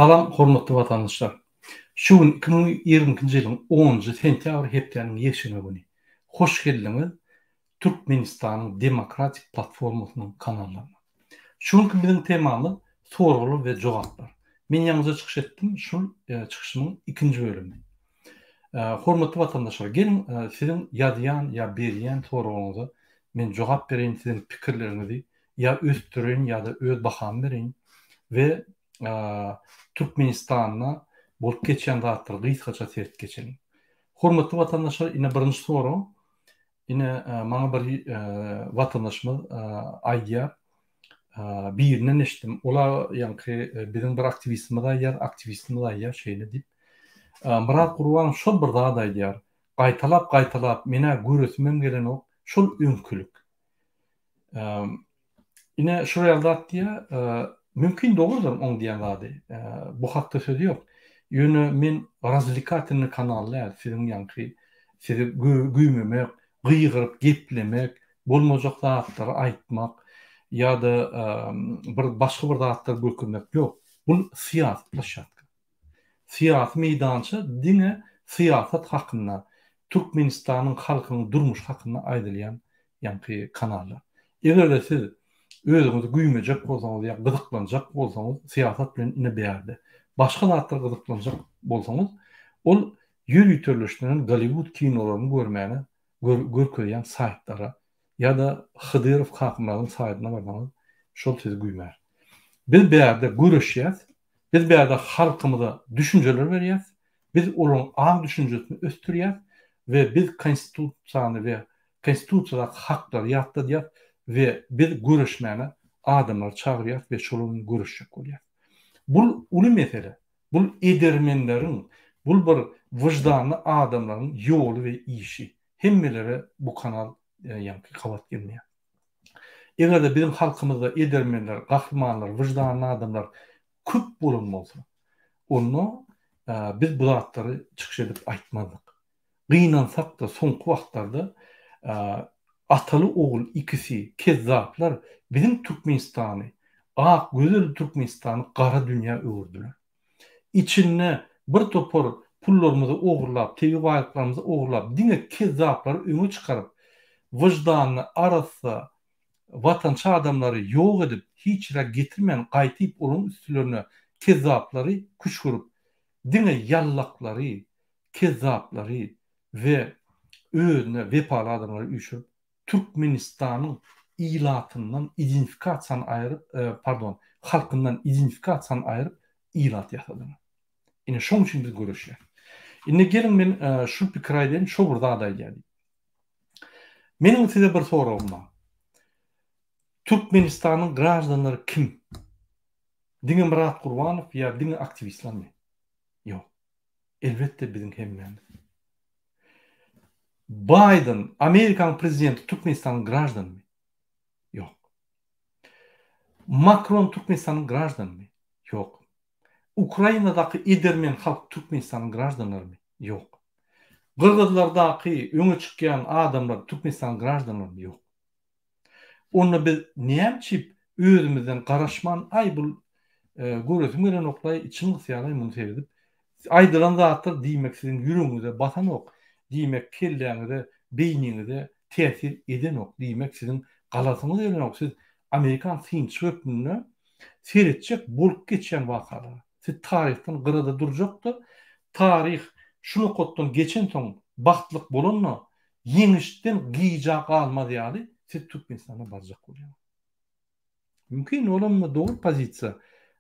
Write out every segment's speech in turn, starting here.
Salam hormatly watandaşlar. Şu gün 2022-nji ýylyň onunjy sentýabr hepdäniň ýekşenbe güni. Hoş geldiňiz Türkmenistanyň Demokratik platformasynyň kanallaryna. Şu günki biziň temamyz soraglar we jogaplar. Men ýaňyja çykyş etdim, şul çykyşymyň ikinji bölümi. Hormatly watandaşlar, geliň siziň ýazýan ýa berýän soragyňyza men jogap bereýin, siziň pikirleriňizi ýa ösdüreýin ýa-da öz bahamy bereýin we Türkmenistanda bolup geçýän zatlara gysgaça seret geçeliň. Hormatly watandaşlar, ine birinji sorag. Ine maňa bir watandaşymyz aýdýar. Birinden eşitdim. Ola ýaňky biziň bir aktiwistimiz aýdýar, aktiwistimiz aýdýar şeýle diýip. Myrat Gurbanow şol bir zat aýdýar. Gaýtalap gaýtalap menä göresimem gelenok, şol öňkülik. Ine şular ýaly zat diýýär. Mümkin dogrudyr oň diýen zady. Bu hakda söz ýok. Ýöne men razwlekatelnyý kanal däl, siziň ýaňky sizi güýmemek, gygyryp geplemek, bolmajak zatlary aýtmak ýa-da bir başga bir zatlar görkezmek ýok. Bul syýasy ploşadka. Syýasy meýdança diňe syýasat hakynda, Türkmenistanyň halkynyň durmuşy hakynda aýdylýan ýaňky kanallar. Eger-de siz özüňizi güýmejek bolsaňyz ýa gyzyklanjak bolsaňyz syýasat bilen ine bärde. Başga zatlar gyzyklanjak bolsaňyz, ol ýöriteleşdirilen Golliwud kinolaryny görmäne görkezýän saýtlara ýa-da Hydyrow Kakamyradyň saýtyna barsaňyz şol sizi güýmär. Biz bärde göreşýäs, biz bärde halkymyza düşünjeler berýäs, biz olaryň aň-düşünjesini ösdürýäs we biz konstitusiýany we konstitusiýadaky haklary ýatladýas we biz göreşmäne adamlary çagyrýas we şolar bilen göreşjek bolýas. Bul uly mesele. Bul edermenleriň, bul bir wyždanly adamlaryň ýoly we işi. Hemmelere bu kanal ýaňky gabat gelmeýär. Eger-de biziň halkymyzda edermenler, gahrymanlar, wyždanly adamlar köp bolan bolsa, onda biz bu zatlary çykyş edip aýtmazdyk. Gynansak-da, soňky wagtlarda ataly-ogul ikisi kezzaplar biziň Türkmenistany, ak, gözel Türkmenistany gara dünýä öwürdiler. Içinde bir topar pullarymyzy ogurlap, tebigy baýlyklarymyzy ogurlap, diňe kezzaplary öňe çykaryp, wyždanly, arassa, watançy adamlary ýok edip, hiç ýere getirmän, gaýtyp olaryň üstlerine kezzaplary küşgürip, diňe ýallaklary, kezzaplary we özüne wepaly adamlary üýşürip, Türkmenistanyň ilatyndan identifikasiýany aýryp, pardon, halkyndan identifikasiýany aýryp, ilat ýasadylar. Ine, şoň üçin biz göreşýäs. Indi geliň men şu pikiri aýdaýyn, şo bir zat aýdýar diýip. Meniň size bir soragym bar. Türkmenistanyň graždanlary kim? Diňe Myrat Gurbanow ýa diňe aktiwistlermi? Ýok. Elbetde biziň hemmämiz. Baýden, Amerikanyň prezidenti Türkmenistanyň graždanymy? Ýok. Makron Türkmenistanyň graždanymy? Ýok. Ukrainadaky edermen halk Türkmenistanyň graždanlarymy? Ýok. Gyrgyzlardaky öňe çykýan adamlar Türkmenistanyň graždanlarymy? Ýok. Onda biz näme üçin özümizden garaşman aý bul göresim gelenoklaý içim gysýalaý muny seredip aýdylan zatlar diýmek siziň ýüregiňize batanok diýmek kelläňize beýniňize täsir edenok diýmek siziň galasyňyz gelenok siz amerikan synçy hökmünde seretjek bolup geçýän wakalara siz taryhdan gyrada durjakda taryh şu nokatdan geçensoň bagtlyk bolanda Ýeňişden gijä galmaz ýaly siz Türkmenistana barjak bolýaňyz. Mümkin olam dogry pozisiýa.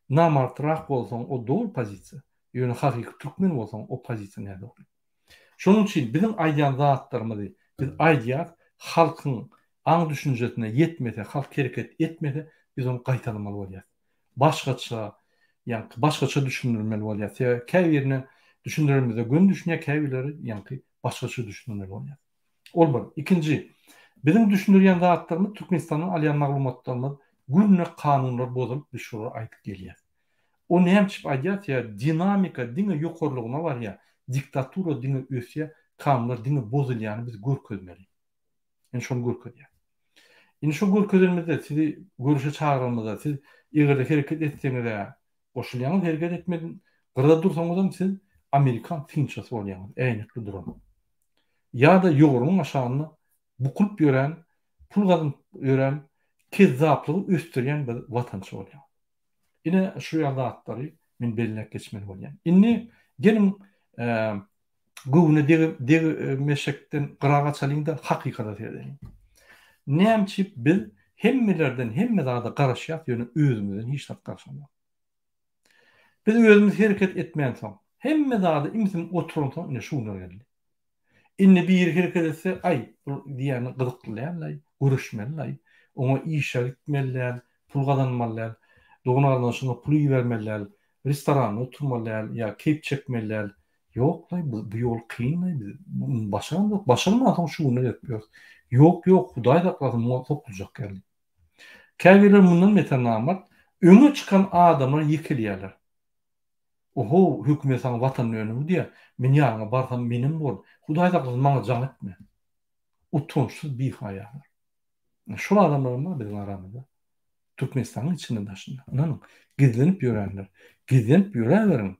Namartrak bolsaň o dogry pozisiýa. Ýöne hakyky türkmen bolsaň o pozisiýa nädogry. Şonuň üçin biziň aýdýan zatlarymyzy biz aýdýas, halkyň aň düşünjesine ýetmese, halk hereket etmese biz ony gaýtalamaly bolýas. Başgaça ýaňky başgaça düşündirmeli bolýas. Sebäbi käbirine düşündirenimizde göni düşünýär, käbirleri ýaňky başgaça düşündirmeli bolýar. Ol bir. Ikinji, biziň düşündirýän zatlarymyz Türkmenistandan alýan maglumatlarymyz günde kanunlar bozulyp biz şolary aýdyp gelýäs. O näme üçin aýdýas ýa dinamika diňe ýokarlygyna barýar, diktatura diňe ösýär, kanunlar diňe bozulýany biz görkezmeli. Indi şony görkezýär. Indi şo görkezenimizde sizi görüşe çagyranymyzda siz eger-de hereket etseňiz-ä. Goşulýaňyz hereket etmeden gyrada dursaňyzam siz amerikan synçysy bolýaňyz, äýnekli duran. Ýa-da ýogrugyň aşagynda bukulyp ýören, pul gazanyp ýören, kezzaplygy ösdürýän bir watançy bolýaňyz. Ine şu ýaly zatlary men belläp geçmeli bolýan. Indi geliň göwne degmeşekden gyra gaçalyň-da hakykata seredeliň. Näme üçin biz hemmelerden hemme zada garaşýas ýöne özümizden hiç zat garaşamok. Biz özümiz hereket etmänsoň, hemme zada imsim oturansoň ine şu günler geldi. Indi biri hereket etse, aý, bu diýýäni gyzykly däl-laý, göreşmeli-laý, oňa işe gitmeli däl, pul gazanmaly däl, dogan-garyndaşyňa pul ibermeli däl, restoranda oturmaly däl ýa keýp çekmeli däl. Ýok-laý, bu bu ýol kyn-laý, biz muny başaramzok, başarmansoň şu güne gelip ýörüs. Ýok, ýok, Hudaý saklasyn, muňa sokuljak ýaly. Käbirleri mundan beter namart, öňe çykan adamlary ýekeleýärler. Ohow, hökümet saňa Watan önümi diýýär, men ýanyňa barsam menem bor, Hudaý saklasyn maňa jaň etme. Utançsyz bihaýalar. Şol adamlaram bar biziň aramyzda. Türkmenistanyň içinde daşynda. Ynanyň, gizlenip ýörenler. Gizlenip ýöräberiň.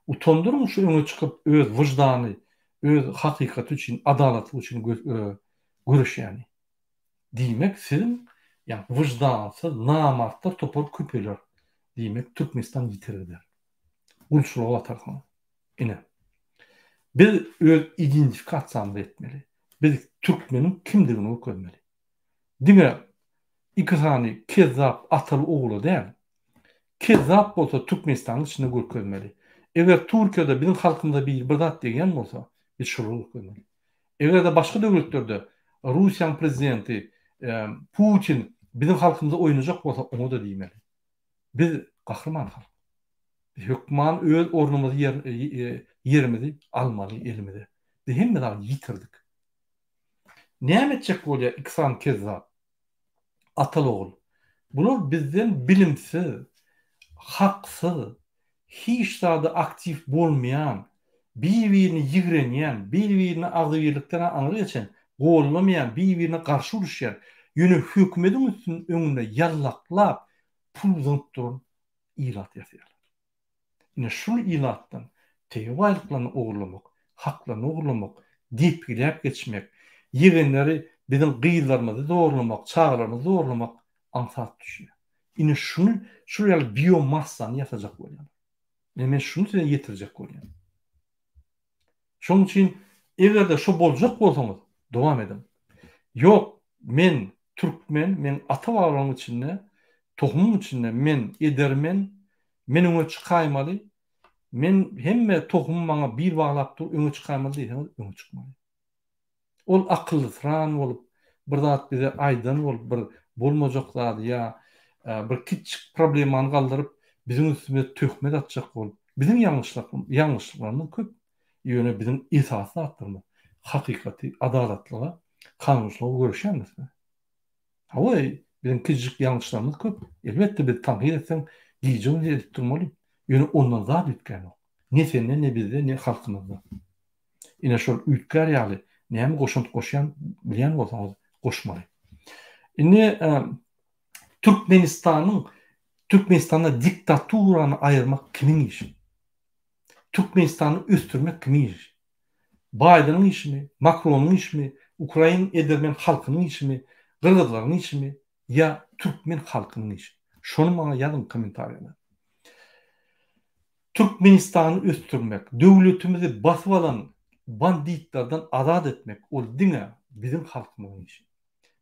Utandyryň şu öňe çykyp öz wyždany, öz hakykaty üçin, adalatlyk üçin göreşýäni. Diýmek siziň ýa wyždansyz namartlar topary köpeler. Diýmek Türkmenistan ýiter gider. Gulçulyga batarsyňyz. Ine. Biz öz identifikasiýamyzy etmeli. Biz türkmeniň kimdigini görkezmeli. Diňe iki sany kezzap ataly ogula däl. Kezzap bolsa Türkmenistanyň içinde görkezmeli. Eger Türkiýede biziň halkymyza biri bir zat degýän bolsa, biz şolary görkezmeli. Eger-de başga döwletlerde Russiýanyň prezidenti Putin biziň halkymyza oýnajak bolsa, oňa-da diýmeli. Biz gahryman halk. Biz hökman öz ornumyzy ýerimizi almaly elimize. Biz hemme zady ýitirdik. Näme etjek bolýar iki sany kezzap? Ataly-ogul. Bular bizden bilimsiz, haksyz, hiç zada aktiw bolmaýan, bir-birini ýigrenýän, bir-birini agzybirlikden aňry geçen, gollamaýan, bir-birine garşy uruşýan, ýöne hökümediň üstün öňünde ýallaklap pul zyňyp duran ilat ýasaýarlar. Ine şul ilatdan tebigy baýlyklaryny ogurlamak, haklaryny ogurlamak, depgiläp geçmek, ýegenleri biziň gyzlarymyzy zorlamak, çagalarymyzy zorlamak aňsat düşýär. Ine şuny şul ýaly biomassany ýasajak bolýarlar. Ine men şuny size ýetirjek bolýan. Şonuň üçin eger-de şo boljak bolsaňyz dowam ediň. Ýok, men türkmen, meň ata-babalarymyň içinde, tohumyň içinde men edermen, men öňe çykaýmaly, men hemme tohumym maňa bil baglap dur, öňe çykaýmaly diýseňiz öňe çykmaly. Ol akyllysyran bolup, bir zat bize aýdan bolup, bir bolmajak zady ýa bir kiçjik problemany galdyryp, biziň üstümize töhmet atjak bolup, biziň ýalňyşlyklarymyz köp, ýöne biziň esasy zatlarymyz hakykaty, adalatlyga, kanunçylyga göreşýändiris biz. Hawa, biziň kiçijik ýalňyşlarymyz köp. Elbetde, biz tankyt etseň, gije-gündiz edip durmaly. Ýöne ondan zat üýtgänok. Ne sende, ne bizde, ne halkymyzda. Ine şol üýtgär ýaly näme goşant goşýan bilýän bolsaňyz goşmaly. Indi Türkmenistanyň Türkmenistanda diktaturany aýyrmak kimiň işi? Türkmenistany ösdürmek kimiň işi? Baýdeniň işimi, Makronyň işimi, ukrain edermen halkynyň işimi, gyrgyzlaryň işimi ýa türkmen halkynyň işi? Şony maňa ýazyň kommentariýada. Türkmenistany ösdürmek, döwletimizi basyp alan banditlerden azat etmek ol diňe biziň halkymyzyň işi.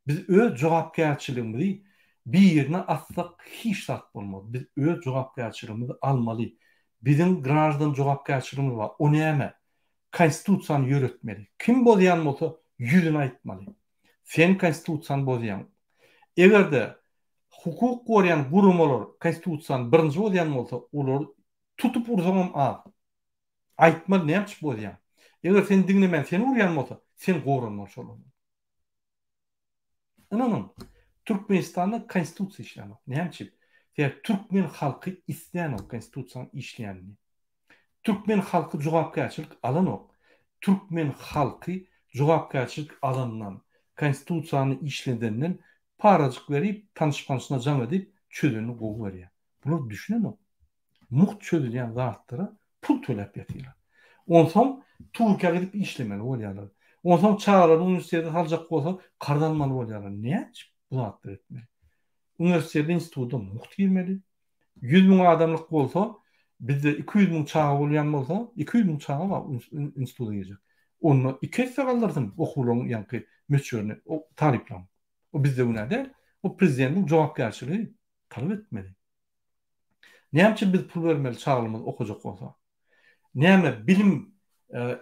Biz öz jogapkärçiligimizi birine atsak hiç zat bolmaz. Biz öz jogapkärçiligimizi almaly. Biziň graždan jogapkärçiligimiz bar. O näme? Konstitusiýany ýöretmeli. Kim bozýan bolsa ýüzüne aýtmaly. Sen konstitusiýany bozýaň. Eger-de Hukuk gorýan guramalar konstitusiýany birinji bozýan bolsa, olary tutup ursaňam az. Aýtmaly näme üçin bozýaň. Eger seni diňlemän seni urýan bolsa, sen goranmaly şolardan. Ynanyň, Türkmenistanda konstitusiýa işlänok. Näme üçin? Sebäbi türkmen halky islänok konstitusiýanyň işleýänini. Türkmen halky jogapkärçilik alanok. Türkmen halky jogapkärçilik alandan, konstitusiýany işledenden parajyk berip, tanyş-panyşyna jaň edip, çözenini gowy görýär. Bular düşünenok. Mugt çözülýän zatlara pul töläp ýatyrlar. Onsoň Türkiýä gidip işlemeli bolýarlar. Onsoň çagalaryny uniwersitete saljak bolsa karz almaly bolýarlar. Näçe bu zatlary etmeli? Uniwersitete, instituta mugt girmeli. 100 müň adamlyk bolsa, bizde 200 müň çaga bolýan bolsa, 200 müň çaga bar instituta girjek. Onda iki esse galdyrsyn okuwlaryň ýaňky möçberini talyplaryň. O bizde günä däl. O prezidentiň jogapkärçiligi talap etmeli. Näme üçin biz pul bermeli çagalarymyz okajak bolsa? Näme bilim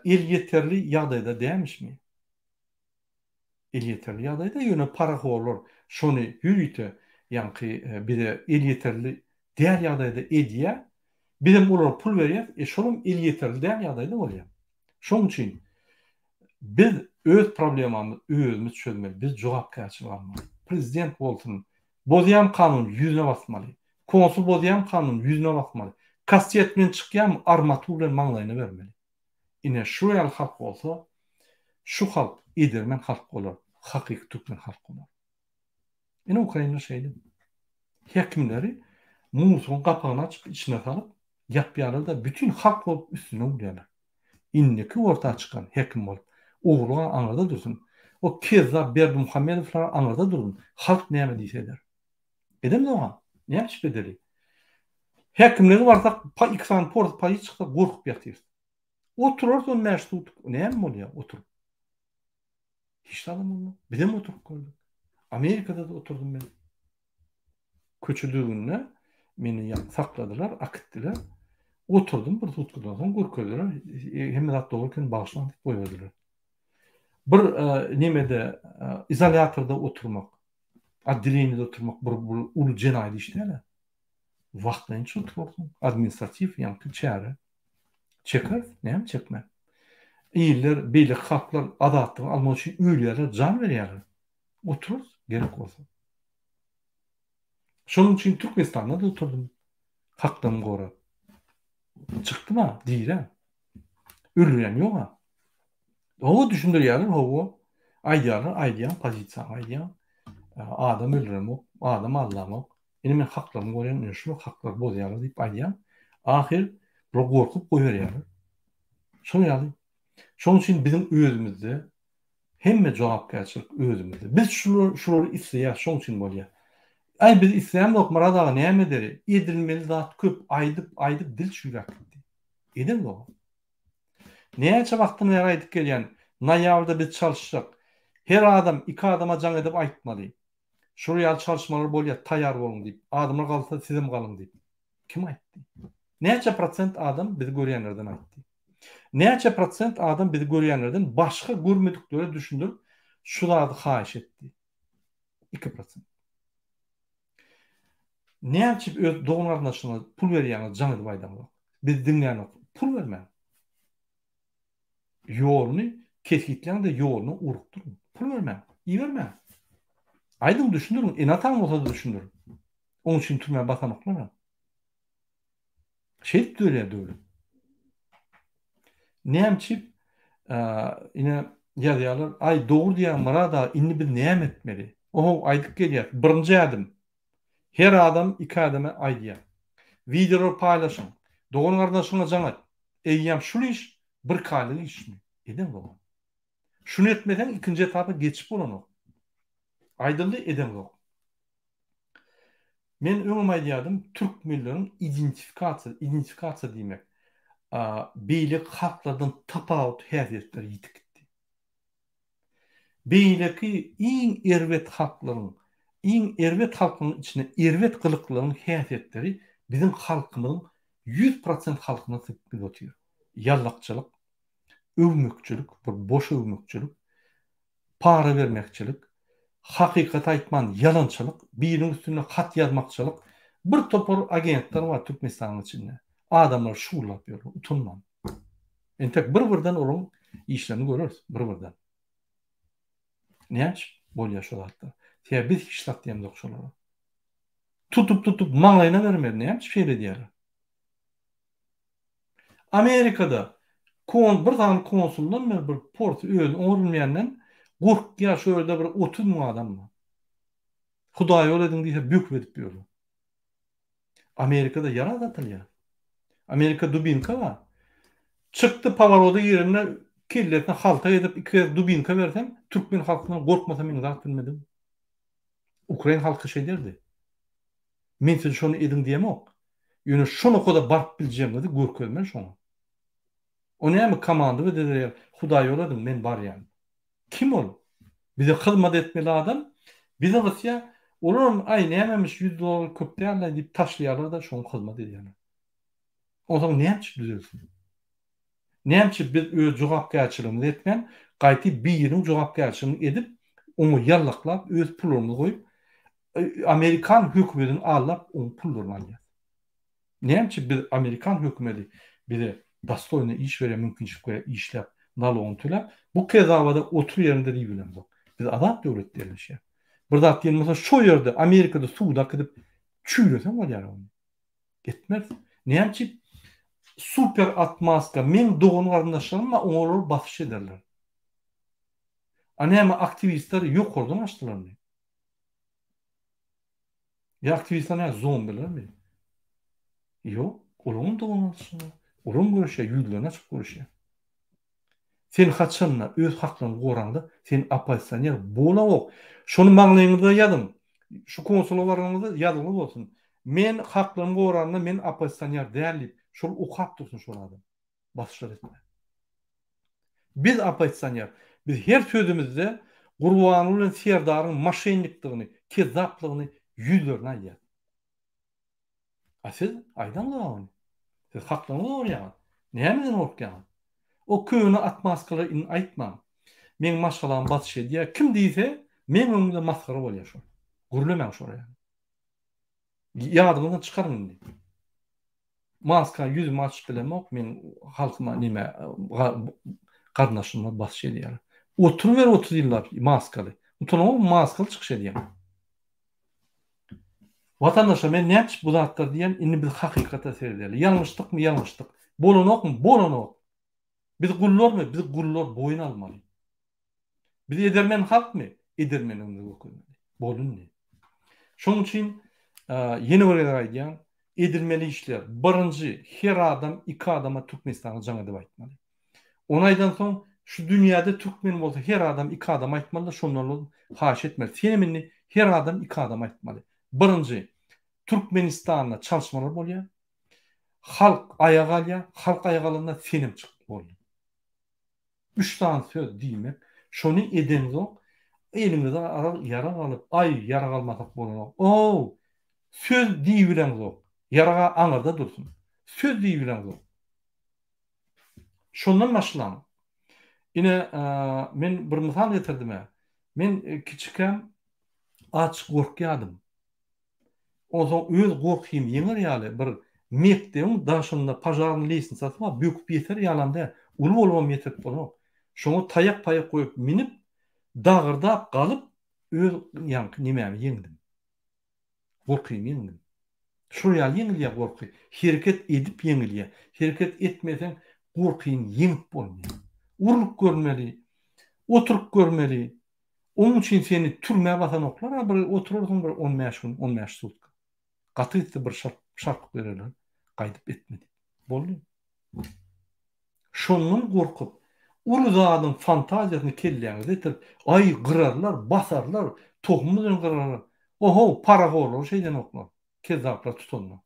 elýeterli ýagdaýda dälmişmi? Elýeterli ýagdaýda ýöne parahorlar şony ýörite ýaňky bize elýeterli däl ýagdaýda edýär. Bizem olara pul berýäs, e şolam elýeterli däl ýagdaýda bolýar. Şonuň üçin biz öz problemamyzy özümiz çözmeli, biz jogapkärçilik almaly. Prezident bolsun, bozýan kanuny ýüzüne basmaly. Konsul bozýan kanuny ýüzüne basmaly. Kastet bilen çykýarmy, armatur bilen maňlaýyna bermeli. Ine şu ýaly halk bolsa, şu halk edermen halk bolar, hakyky türkmen halk bolar. Ine Ukraina şeýle. Häkimleri musuň gapagyny açyp içine salyp ýapýarlar-da bütin halk bolup üstüne urýarlar. Indiki orta çykan häkim bolup ogurlyga aňyrda dursun. O kezzap Berdimuhamedowlar aňyrda dursun. Halk näme diýse eder. Edemzog-a. Näme üçin edeli? Häkimlige barsak iki sany pors paýy çyksa gorkup ýatyrys. Oturarys on bäş sutuk. Näme bolýar oturyp? Hiç zadam bolmaz. Bizem oturyp gördük. Amerikada-da oturdym men. Köçe düzgünde meni sakladylar, akitdiler. Oturdym bir sutkadan soň görkezdiler. Hemme zat dogry eken, bagyşlaň diýip goýberdiler. Bir e, nemede e, izolýatorda oturmak, otdeleniýede oturmak bir, bir uly jenaýat iş däl. Wagtlaýynça oturarsyň. Administratiw ýaňky çäre. Çekeris, näme çekmän. Iller, beýleki halklar azatlygy almak üçin ölýärler, jan berýärler. Oturarys, gerek bolsa. Şonuň üçin Türkmenistanda-da oturdym. Hakdan gorap. Çykdym-a, dirä. Öldürýän ýog-a. Hawa, düşündirýärler, hawa. Aýdýarlar, aýdýan, pozisiýaňy aýdýan. Adam öldüremok, adam aldamok. Ine men haklarymy gorýan, ine şular haklary bozýarlar diýip aýdýan. Ahyr bular gorkup goýberýärler. Şol ýaly. Şonuň üçin biziň özümizde hemme jogapkärçilik özümizde. Biz şular şulary isleýäs, şonuň üçin bolýar. Aý biz islämzok Myrat aga näme edeli? Edilmeli zat köp, aýdyp aýdyp dil çüýräp gitdi. Edemzok. Näçe wagtdan bäri aýdyp gelýän, noýabrda biz çalyşjak. Her adam iki adama jaň edip aýtmaly. Şol ýaly çalyşmalar bolýar, taýýar boluň diýip. Adamlar galsa sizem galyň diýip. Kim aýtdy? Näçe prosent adam bizi görýänlerden aýtdy? Näçe prosent adam bizi görýänlerden başga görmediklere düşündirip şu zady haýyş etdi? 2%. Näme üçin öz dogan garyndaşyňyza pul berýäňiz jaň edip aýdaňzok. Bizi diňlänok. Pul bermäň. Ýoluny kesgitläň-de ýoluna ugrukdyryň. Pul bermäň. Ibermäň. Aýdyň düşündiriň. Ene-ataň bolsa-da düşündiriň. Oň üçin türmä basanoklar-a. Şeýdip düzelýär döwlet. Näme üçin ine ýazýarlar, aý dogry diýýäň Myrat aga, indi biz näme etmeli? Ohow aýdyp gelýäs. Birinji ädim. Her adam iki adama aýdýar. Wideolary paýlaşyň. Dogan garyndaşyňa jaň et. Eýýäm şul iş bir iki aýlyk işmi? Edeňzok. Şuny etmeseň ikinji etapa geçip bolanok. Aýdyldy edeňzok. Men öňem aýdýardym, türkmenleriň identifikasiýa, identifikasiýa diýmek, beýleki halklardan tapawut häsiýetleri ýitip gitdi. Beýleki iň erbet halklaryň, iň erbet halklaryň içinde erbet gylyklaryň häsiýetleri biziň halkymyzyň 100% halkyna sypyp gidip otyr. Ýallakçylyk, öwmekçilik, bir boş öwmekçilik, para bermekçilik, hakykaty aýtman ýalançylyk, biriniň üstünde hat ýazmakçylyk, bir topar agentler bar Türkmenistanyň içinde. Adamlar şuwlap ýörler, utanman. Entek bir-birden olaryň işlerini göreris, bir-birden. Näme üçin bolýar şu zatlar? Sebäbi biz hiç zat diýemzok şolara. Tutup-tutup maňlaýyna bermeli, näme üçin şeýle edýärler? Amerikada kon bir sany konsuldan bir bir porsy özüni oňarylmaýandan gorkýar şu ýerde bir 30 müň adam bar. Hudaýa ýol ediň diýse böküp edip ýörler. Amerikada ýarag satylýar. Amerika dubinka bar. Çykdy poworoda girende kellesine halta edip iki gezek dubinka berseň türkmen halkyndan gorkmasa men zat bilmedim. Ukrain halky şeýderdi. Men size şony ediň diýemok. Ýöne şo nokada baryp biljegiňizi görkezmeli şoňa. O näme komanda eder ýaly Hudaýýoly ediň men barýan. Kim ol? Bize hyzmat etmeli adam bizi gysýar. Olaram aý nämemiş ýüz dollar köp däl-le diýip taşlaýarlar-da şoňa hyzmat edýärler. Onsoň näme üçin düzelsin? Näme üçin biz öz jogapkärçiligimizi etmän, gaýty biriniň jogapkärçiligini edip, oňa ýallaklap öz pullarymyzy goýup, amerikan hökümetini aldap oň pullaryny alýas? Näme üçin biz amerikan hökümeti bize dostoýny iş berýär, mümkinçilik berýär işläp, nalogyny töläp, bu kezabada otur ýeriňde diýip bilemzok. Biz azat döwletde ýerleşýäs. Bir zat diýen bolsa şo ýerde Amerikada suda äkidip çüýreseň bolýar ony. Etmeris. Näme üçin super otmaska meň dogan garyndaşlarym bar oňa olar basyş ederler. A näme aktiwistler ýokardan açdylarmy? Ýa aktiwistler näme zombilermi? Ýok, olaryň dogan garyndaşlary bar. Olaram göreşýär, ýüzlerini açyp göreşýär. Sen haçanda öz haklaryňy goraňda sen oppozisioner bolaňok. Şony maňlaýyňyzda ýazyň. Şu konsula baranyňyzda ýazgyly bolsun. Men haklarymy goranda men oppozisioner däl diýip, şol okap dursun şol adam. Basyşlar etme. Biz oppozisioner. Biz her sözümizde Gurbanguly bilen Serdaryň moşennikdigini, kezzaplygyny ýüzlerine aýdýas. A siz aýdaňyzok ony. Siz haklaryňyzy gorýaňyz. Nämeden gorkýaňyz? O köne otmaskalar indi aýtmaň. Meň maşgalam basyş edýär. Kim diýse, meň öňümde masgara bolýar şol. Gürlemäň şolar ýaly. Ýadyňyzdan çykaryň indi. Maska ýüzümi açyp bilemok, meň halkyma neme garyndaşyma basyş edýärler. Oturyber 30 ýyllap maskaly. Utanaňokmy maskaly çykyş edýäň. Watandaşlar men näçe bu zatlar diýen indi biz hakykata seredeli. Ýalňyşdykmy ýalňyşdyk. Bolanokmy bolanok. Biz gullarmy biz gullar boýun almaly. Biz edermen halkmy edermenligimizi görkezmeli. Boldy indi. Şonuň üçin ýene bir gezek aýdýan edilmeli işler birinji her adam iki adama Türkmenistana jaň edip aýtmaly. Ony aýdansoň şu dünýäde türkmen bolsa her adam iki adama aýtmalyda şondan haýyş etmeli. Senem indi her adam iki adama aýtmaly. Birinji Türkmenistanda çalyşmalar bolýar. Halk aýaga galýar. Halk aýaga galanda senem çyk boldy. Üç sany söz diýmek. Şony edeňzok eliňize ýarag alyp aý ýarag almasak bolanok. Ow! Söz diýibileňzok. Ýarag aňyrda dursun. Söz diýibileňzok. Şondan başlaň. Ine, men bir mysal getirdim-ä. Men kiçikäm aç gorkýardym. Onsoň öz gorkymy ýeňer ýaly bir mekdebiň daşynda požarnyý lestnisasy bar, böküp ýeter ýalam däl. Uly bolubam ýetirip bolanok. Şoňa taýak-paýak goýup münüp, dagyrdap galyp, öz ýaňky nemämi ýeňdim. Gorkyny ýeňdim. Şol ýaly ýeňilýär gorky. Hereket edip ýeňilýär. Hereket etmeseň gorkyny ýeňip bolmaýar. Urlup görmeli, oturyp görmeli. Onuň üçin seni türmä basanoklar, a bir oturarsyň bir on bäş gün, on bäş sutka. Gaty gitse bir şarpyk bererler, gaýdyp etme diýip. Boldy. Şondan gorkup, uly zadyň fantaziýasyny kelläňize getirip, aý, gyrarlar, basarlar, tohum bilen gyrarlar. Ohow, parahorlary şeýdenoklar, kezzaplar tutanda.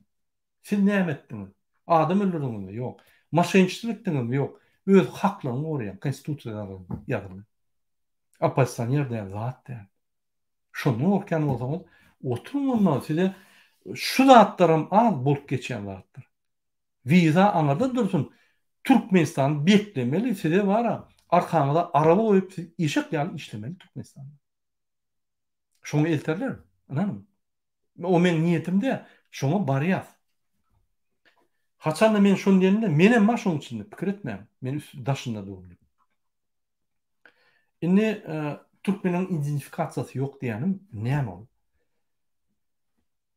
Siz näme etdiňiz? Adam öldürdiňizmi? Ýok. Moşenniçelik etdiňizmi? Ýok. Öz haklaryňy goraýaň, konstitusiýada ýazylgy. Oppozisioner däl, zat däl. Şondan gorkýan bolsaňyz, oturyň onda size şu zatlaram az bolup geçýän zatdyr. Wiza aňyrda dursun Türkmenistany beklemeli size bara arkaňyza araba goýup siz eşek ýaly işlemeli Türkmenistanda. Şoňa elterler ynanyň. O meň niýetim däl. Şoňa barýas. Haçanda men şony diýenimde menem bar şoň içinde pikir etmäň. Men üst daşynda durun diýip. Indi e, türkmeniň identifikasiýasy ýok diýýänim näme ol?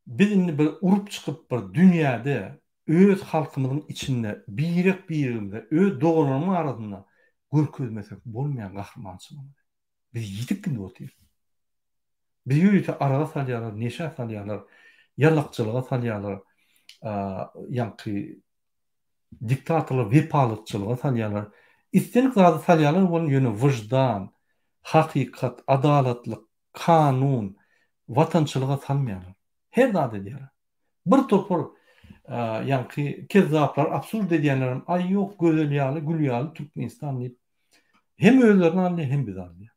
Biz indi bir urup çykyp bir dünýäde öz halkymyzyň içinde birek-birigimize, öz doganlarymyň arasynda görkezmesek bolmaýan gahrymançylygymyzy. Biz ýitik indi otyrys. Bizi ýörite araga salýarlar, neşä salýarlar, ýalakçylyga salýarlar, ýaňky. Diktatorlar wepalyçylyga salýarlar. Islendik zady salýarlar welin ýöne wyždan, hakykat, adalatlyk, kanun, watançylyga salmaýarlar. Her zat edýärler. Bir topar ýaňky kezzaplar absurd edýänlerem aý ýok gözel ýaly gül ýaly Türkmenistan diýip hem özlerini alýar hem bizi alýar.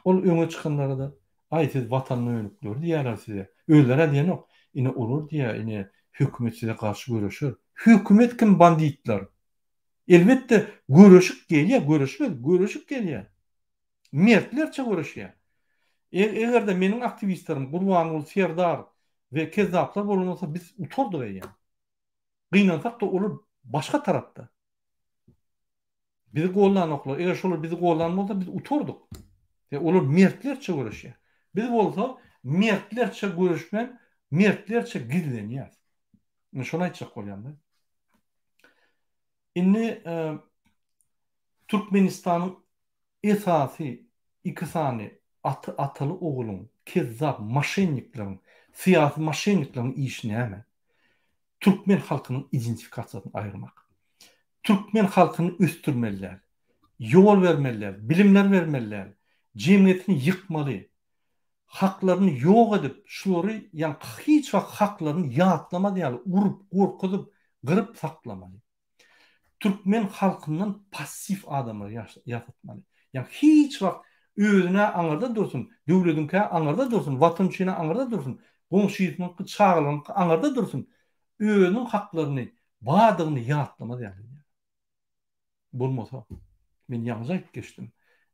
Ol öňe çykanlara-da aý siz watan möýlükleri diýýärler size. Özleri-ä diýenok. Ine olar diýýär ine hökümet size garşy göreşer. Hökümet kim banditler. Elbetde göreşip gelýär göreşmez göreşip gelýär. Mertlerçe göreşýär. Eger-de meniň aktiwistlerim Gurbanguly Serdar we kezzaplar bolan bolsa biz utardyk eýýäm. Gynansak-da olar başga tarapda. Bizi gollanoklar. Eger şolar bizi gollan bolsa biz utardyk. We olar mertlerçe göreşýär. Biz bolsa mertlerçe göreşmän mertlerçe gizlenýäris. Men şony aýtjak bolýan-da. Indi Türkmenistanyň esasy iki sany aty ataly ogulyň kezzap moşennikleriň syýasy moşennikleriň işi näme? Türkmen halkynyň identifikasiýasyny aýyrmak. Türkmen halkyny ösdürmeli däl. Ýol bermeli däl, bilimler bermeli däl. Jemgyýetini ýykmaly. Haklaryny ýok edip, şulary ýaňky hiç wagt haklaryny ýatlamaz ýaly urup, gorkuzyp, gyryp saklamaly. Türkmen halkyndan passiw adamlary ýasatmaly. Ýagny hiç wagt özüne aňyrda dursun, döwlediňkä aňyrda dursun, watan üçin aňyrda dursun, goňşysynyňky, çagalarynyňky aňyrda dursun, özüniň haklaryny bardygyny ýatlamaz ýaly edýär. Bolmasa, men ýaňyja aýdyp geçdim,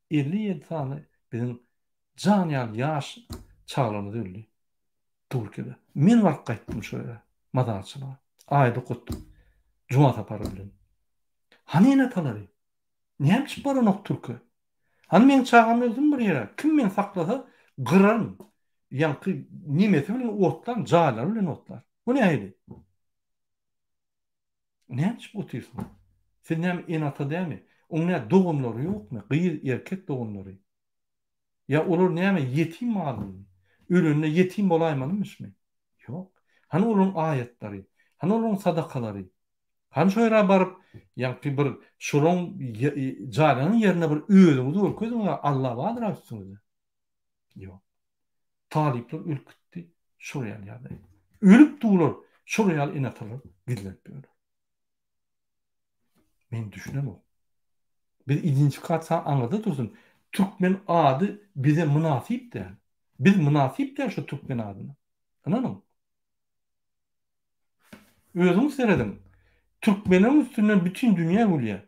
57 sany biziň jan ýaly ýaş çagalarymyz öldi. Türkiýede. Men baryp gaýtdym şo ýere, mazarçylyga. Aýda okatdym. Juma Sapary bilen. Hany ene-atalary? Näme üçin baranok türke? Hany meň çagam ölsün bir ýere, kim meni saklasa, gyraryn. Ýaňky nemesi bilen otlan, jaýlary bilen otlar. Bu nähili? Näme üçin otyrsyň? Siz näme ene-ata dälmi? Oň nä doganlary ýokmy? Gyz, erkek doganlary. Ýa olar näme ýetim galdymy? Ölende ýetim bolaýmalymyşmy? Ýok. Hany olaryň aýatlary? Hany olaryň sadakalary? Hany şo ýere baryp, ýaňky bir şolaryň jaýlanan ýerine bir özüňizi görkeziň-ä, Alla bardyr-a üstüňizde. Ýok. Talyplar ölüp gitdi, şol ýaly ýagdaý. Ölüp durlar, şol ýaly ene-atalar gizlenip ýörler. Men düşünemok. Biz identifikasiýa aňyrda dursun, türkmen ady bize mynasyp däl. Biz mynasyp däl şu türkmen adyna. Ynanyň. Özüňiz serediň. Türkmeniň üstünden bütin dünýä gülýär.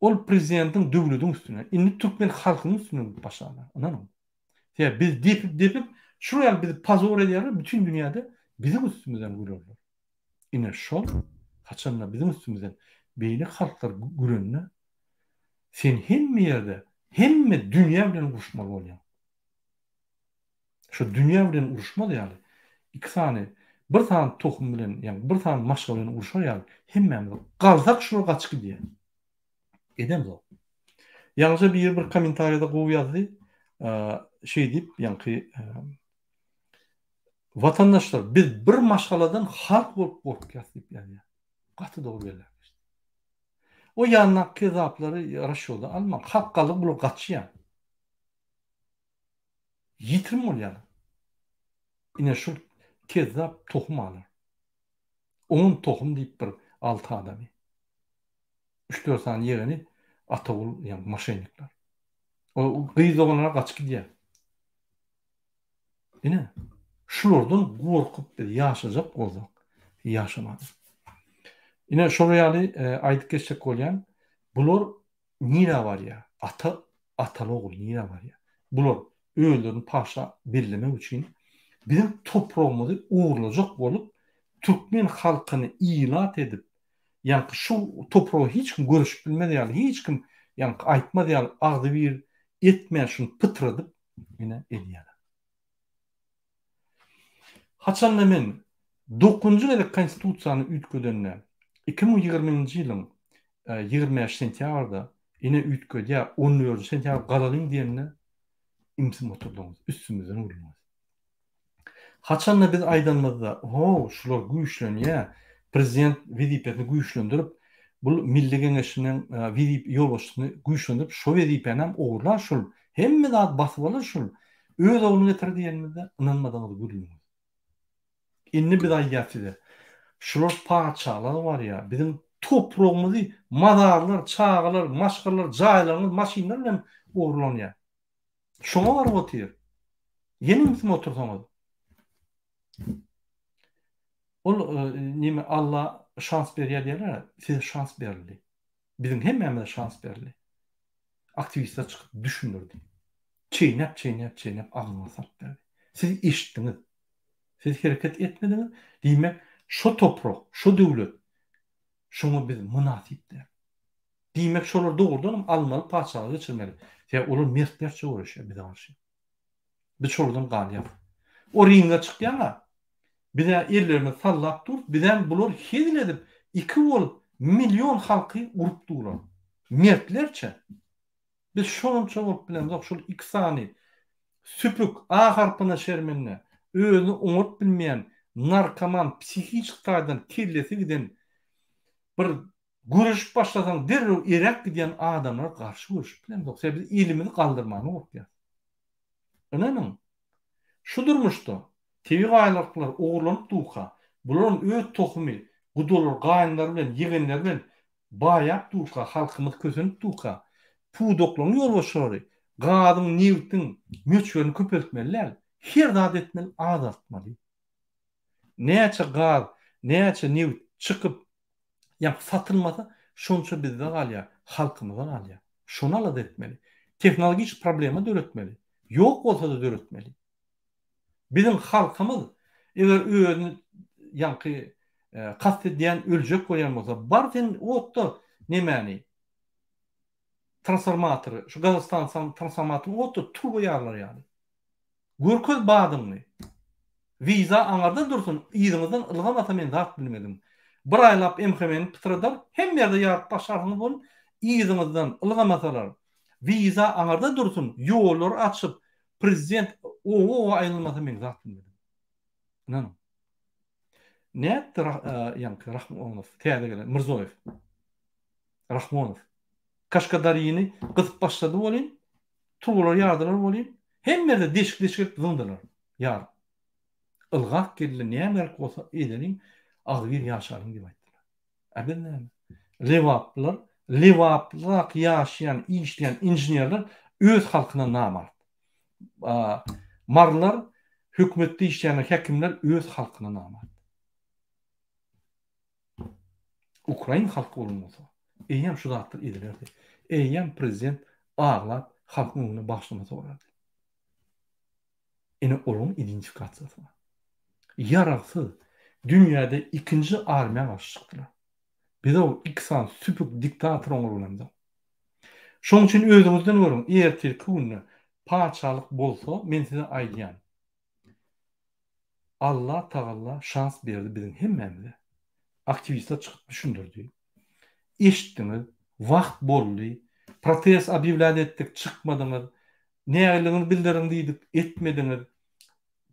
Ol prezidentiň döwlediň üstüne, indi türkmen halkynyň üstüne gülüp başlarlar. Ynanyň. Sebäbi biz depip-depip, şular ýaly bizi pozor edýärler, bütin dünýäde biziň üstümizden gülerler. Ine şol, haçanda biziň üstümizden beýle halklar gülende, sen hemme ýerde, hemme dünýä bilen uruşmaly bolýaň. Şo dünýä bilen uruşmaz ýaly, iki sany, bir sany tohum bilen, ýagny bir sany maşgala bilen urşar ýaly hemmämiz galsak şular gaçyp gidýär. Edemzok. Ýaňyja biri bir kommentariýada gowy ýazdy. Şeý diýip, ýaňky Watandaşlar, biz bir maşgaladan halk bolup gorkýas diýip ýazýar. Gaty dogry belläp geçdi. O ýandaky kezaplary rasçýoda almaň. Halk galdy bular gaçýar. Ýitirim bolýarlar. Ine şul kezzap tohum alar. Oňam tohum diýip bir alty adamy. Üç-dört sany ýegeni Atagul ýaňky moşennikler. O gyz doganlara gaçyp gidýär. Ine, şulardan gorkup biz ýaşajak bolsak, ýaşamaly. Ine, şolar ýaly aýdyp geçjek bolýan, bular nirä barýar? Ata, ataly ogul nirä barýar? Bular özlerini paşa bellemek üçin biziň topragymyzy ogurlajak bolup, türkmen halkyny ilat edip, ýaňky şu topraga hiç kim görüşip bilmez ýaly, hiç kim ýaňky aýtmaz ýaly agzybir etmän şuny pytradyp ine edýärler. Haçanda men dokuzynjy gezek konstitusiýany üýtgedende 2020-nji ýylyň 25 sentýabrda ine üýtgedýär, 14 sentýabr galalyň diýende ümsüm oturdyňyz, üstümizden güldüňiz. Haçanda biz aýdanymyzda, ho, şular güýçlenýär, prezident wezipesini güýçlendirip, Bul Milli Geňeşiniň wezip ýolbaşçysyny güýçlendirip şo wezipänem ogurlar şul. Hemme zady basyp alar şul. Öz ogluny getir diýenimizde ynanmadyňyz gülüňiz. Indi biz aýdýas size. Şular patyşalar barýa biziň topragymyzy mazarlar, çagalar, maşgalalar, jaýlaryňyz maşynlar bilen ogurlanýa. Şoňa baryp otyr. Ýene ümsüm otursaňyz. Ol neme Alla şans berýär diýýärler, size şans berildi. Biziň hemmämize şans berildi. Aktiwistler çykyp düşündirdi. Çeýnäp, çeýnäp, çeýnäp agzyňyza salyp berdi. Siz eşitdiňiz. Siz hereket etmediňiz. Diýmek, şo toprak, şo döwlet şoňa biz mynasyp däl. Diýmek, şolar dogrudanam almaly patyşalyga geçirmeli. Sebäbi olar mertlerçe göreşýär bize garşy. Biz şolardan galýarys. O ringe çykýaň-a, biz-ä ellerimizi sallap durus, bizem bular hezil edip, iki bolup million halky urup durlar. Mertlerçe. Biz şonça bolup bilemzok, şol iki sany süpük, A harpyna şermende, özüni oňaryp bilmeýän narkoman, psihiçik taýdan kellesi giden bir göreşip başlasaň derrew eräp gidýän adamlara garşy göreşip bilemzok. Sebäbi biz elimizi galdyrmana gorkýas. Ynanyň, şu durmuşda tebigy baýlyklar ogurlanyp durka, bularyň öz tohumy, gudalar, gaýynlary bilen, ýegenleri bilen baýap durka, halkymyz kösenip durka, pudaklaryň ýolbaşçylary gazyň, nebtiň möçberini köpeltmeli däl, her zat etmeli, azaltmaly. Näçe gaz, näçe nebit çykyp, ýa satylmasa, şonça bizde galýar, halkymyza galýar. Şony alada etmeli. Tehnologik problema döretmeli. Ýok bolsa-da döretmeli. Biziň halkymyz eger özüni ýaňky kast edýän, öljek bolýan bolsa, bar sen otda nemäni, transformatory, şu gazostansiýanyň transformatoryny otda turba ýarylar ýaly. Görkez badyňy. Wiza aňarda dursun, yzyňyzdan ylgamasa men zat bilmedim. Bir aýlap MHM-ni pytradar, hemme ýerde ýaryp başlarsyňyz bolun, yzyňyzdan ylgamasalar, wiza aňarda dursun, ýollary açyp, prezident oba-oba aýlanmasa men zat bilmedim. Ynanyň. Nätdi ýaňky Rahmonow, täze gelen Mirzoýew. Rahmonow. Kaşkadarýany gysyp başlady welin, turbalary ýardylar welin, hemme ýerde deşik-deşik edip zyňdylar, ýaryp. Ylgap geldi, näme gerek bolsa edeliň, agzybir ýaşalyň diýip aýtdylar. A biz näme? Lebaplylar, Lebaplydaky ýaşaýan, işleýän inženerler öz halkyna namart. Marylar, hökümetde işleýän häkimler öz halkyna namart. Ukrain halky bolan bolsa, eýýäm şu zatlar edilerdi. Eýýäm prezident aglap halkyň öňünde bagyşlama sorardy. Ine olaryň identifikasiýasy bar. Ýaragsyz dünýäde ikinji armiýa garşy çykdylar. Biz o iki sany süpük diktator oňa bilemzok. Şoň üçin özüňizden görüň, ertirki günde patyşalyk bolsa, men size aýdýan. Alla tagalla şans berdi biziň hemmämize. Aktiwistler çykyp düşündirdi. Eşitdiňiz, wagt boldy. Protest obýawlýat etdik, çykmadyňyz. Nägileligiňizi bildiriň diýdik, etmediňiz.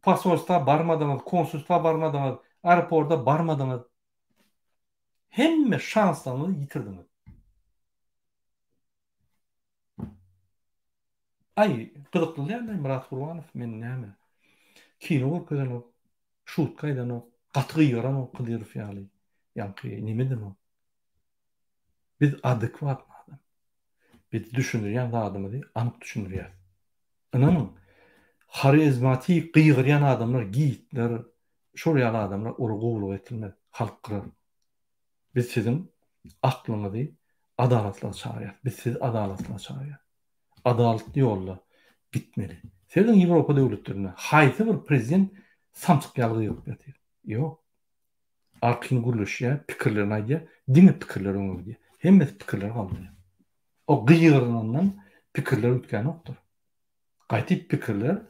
Posolstwa barmadyňyz, konsulstwa barmadyňyz, aeroporta barmadyňyz. Hemme şanslaryňyzy ýitirdiňiz. Aý, gyzykly dälmi Myrat Gurbanow men näme? Kino görkezenok, şutka aýdanok, gaty gygyranok Hydyrow ýaly, ýaňky neme edenok. Biz adekwatny adam. Biz düşündirýän zadymyzy anyk düşündirýäs. Ynanyň, harizmatik gygyrýan adamlar Gitler, şol ýaly adamlar olar gowulyga getirmez, halk gyrar. Biz siziň aklyňyzy adalatlyga çagyrýas. Biz sizi adalatlyga çagyrýas. Adalatly ýolda gitmeli. Serediň Ýewropa döwletlerinde haýsy bir prezident samsyk ýaly gygyryp ýatyr? Ýok. Arkaýyn gürleşýär, pikirlerini aýdýar, diňe pikirler öňe gidýär. Hemmesi pikirler galdyrýar. O gygyrylandan pikirler üýtgänokdyr. Gaýtyp pikirler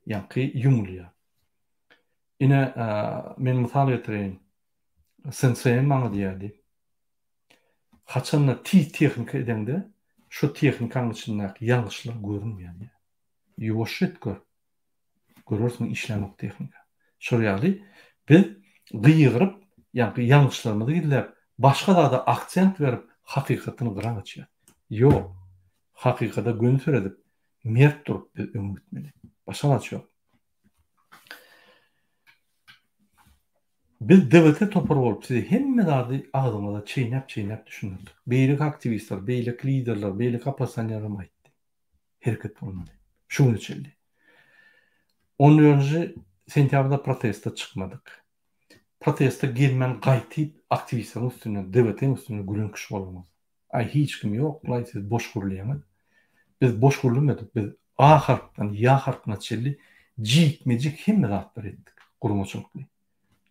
ýaňky ýumulýar. Ine, men mysal getireýin. Senseýim maňa diýerdi. Haçanda tiz tehnika edeňde, şo tehnikaň içindäki ýalňyşlar görünmeýär diýýär. Ýuwaş et gör. Görersiň işlänok tehnika. Şol ýaly biz gygyryp, ýaňky ýalňyşlarymyzy gizläp, başga zada aksent berip, Hakykatyny gyra gaçýar. Ýok. Hakykata göni seredip, mert durup biz öňe gitmeli. Başga alaç ýok. Biz DWT topary bolup size hemme zady agzyňyza çeýnäp-çeýnäp düşündirdik. Beýleki aktiwistler, beýleki liderler, beýleki oppozisionerler hem aýtdy. Hereket bolmady. Şu güne çenli. On dördünji sentýabrda proteste çykmadyk. Proteste gelmän gaýtyp aktiwistleriň üstünden, DWT-niň üstünden gülen kişi bolduňyz. Aý hiç kim ýok-laý siz boş gürleýäňiz. Biz boş gürlemedik biz A harpdan Ýa harpyna çenli jikme-jik hemme zatlary etdik guramaçylykly.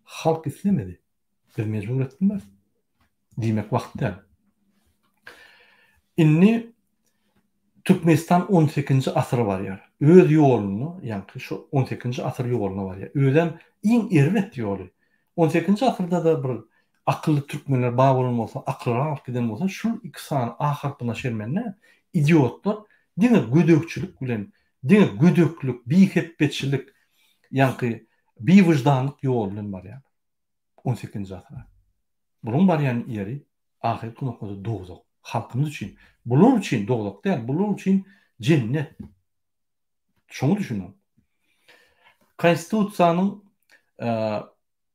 Halk islemedi. Biz mejbur edip bilmeris. Diýmek wagt däl. Indi Türkmenistan on sekizinji asyra barýar. Öz ýolunda, ýaňky şu on sekizinji asyr ýoluna barýar. Özem iň erbet ýoly. On sekizinji asyrda-da bir akylly türkmenler bar bolan bolsa, akylrak alyp giden bolsa, şul iki sany A harpyna şermende idiotlar diňe gödekçilik bilen, diňe gödeklik, bihepbeçilik, ýaňky biwyždanlyk ýoly bilen barýarlar. On sekizinji asyra. Bularyň barýan ýeri ahyrky nokady dowzah. Halkymyz üçin. Bular üçin dowzah däl, bular üçin jennet. Şoňa düşüniň. Konstitusiýanyň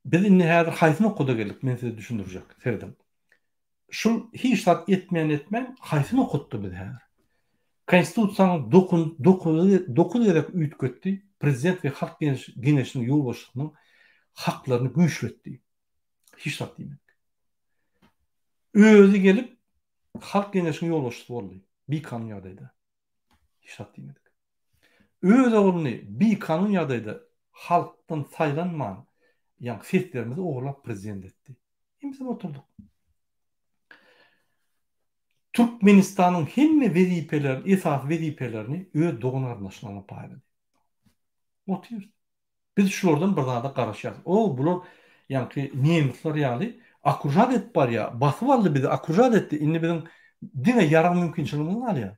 biz indi häzir haýsy nokada geldik, men size düşündirjek. Serediň. Şul hiç zat etmän etmän haýsy nokatda biz häzir? Konstitusiýanyň 9 gezek üýtgetdi, prezident we halk geňeşiniň ýolbaşçysynyň haklaryny güýçletdi. Hiç zat diýmedik. Özi gelip halk geňeşiniň ýolbaşçysy boldy. Bikanun ýagdaýda. Hiç zat diýmedik. Öz ogluny bikanun ýagdaýda halkdan saýlanman, ýaňky seslerimizi ogurlap prezident etdi. Hemmesini oturdyk. Türkmenistanyň hemme wezipelerini, esasy wezipelerini öz dogan-garyndaşlaryna paýlady. Otyrys. Biz şulardan bir zada garaşýarys. O, bular ýaňky nemisler ýaly okružat edip barýar. Basyp aldy bizi, okružat etdi. Indi biziň diňe ýarag mümkinçiligimiz galýar.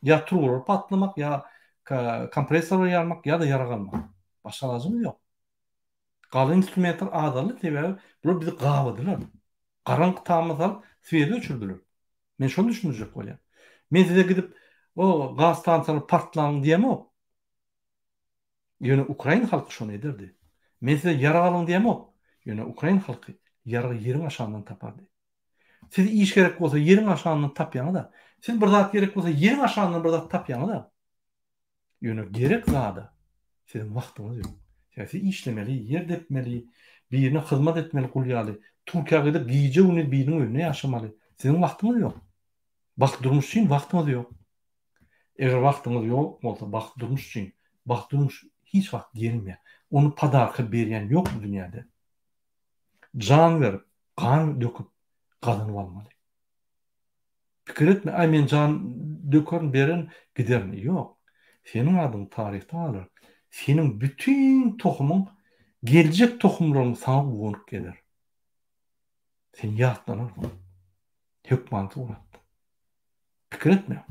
Ýa turbalar patlamak, ýa kompressorlar ýarmak, ýa-da ýarag almak. Başga alajymyz ýok. Galan instrumentler azaldy, sebäbi bular bizi gabadylar. Garaňky tama salyp, sweti öçürdiler. Men şony düşündirjek bolýan. Men size gidip, o gaz stansiýalary partlaň diýemok. Ýöne ukrain halky şony ederdi. Men size ýarag alyň diýemok, ýöne ukrain halky ýaragy ýeriň aşagyndan tapardy. Siz iş gerek bolsa ýeriň aşagyndan tapýaňyz-a. Siz bir zat gerek bolsa ýeriň aşagyndan bir zat tapýaňyz-a. Ýöne gerek zada siziň wagtyňyz ýok. Sebäbi siz işlemeli, ýer depmeli, birine hyzmat etmeli gul ýaly. Türkiýä gidip gije-gündiz biriniň öýünde ýaşamaly. Siziň wagtyňyz ýok. Bagtly durmuş üçin wagtyňyz ýok. Eger wagtyňyz ýok bolsa bagtly durmuş üçin, bagtly durmuş hiç wagt gelmeýär. Ony podarka berýän ýok bu dünýäde. Jan berip, gan döküp gazanyp almaly. Pikir etme, aý men jan dökerin, bererin, giderin. Ýok. Seniň adyň taryhda galar. Seniň bütin tohumyň, geljek tohumlaryň saňa guwanyp geler. Sen ýatlanarsyň. Hökman suratda. Pikir etme.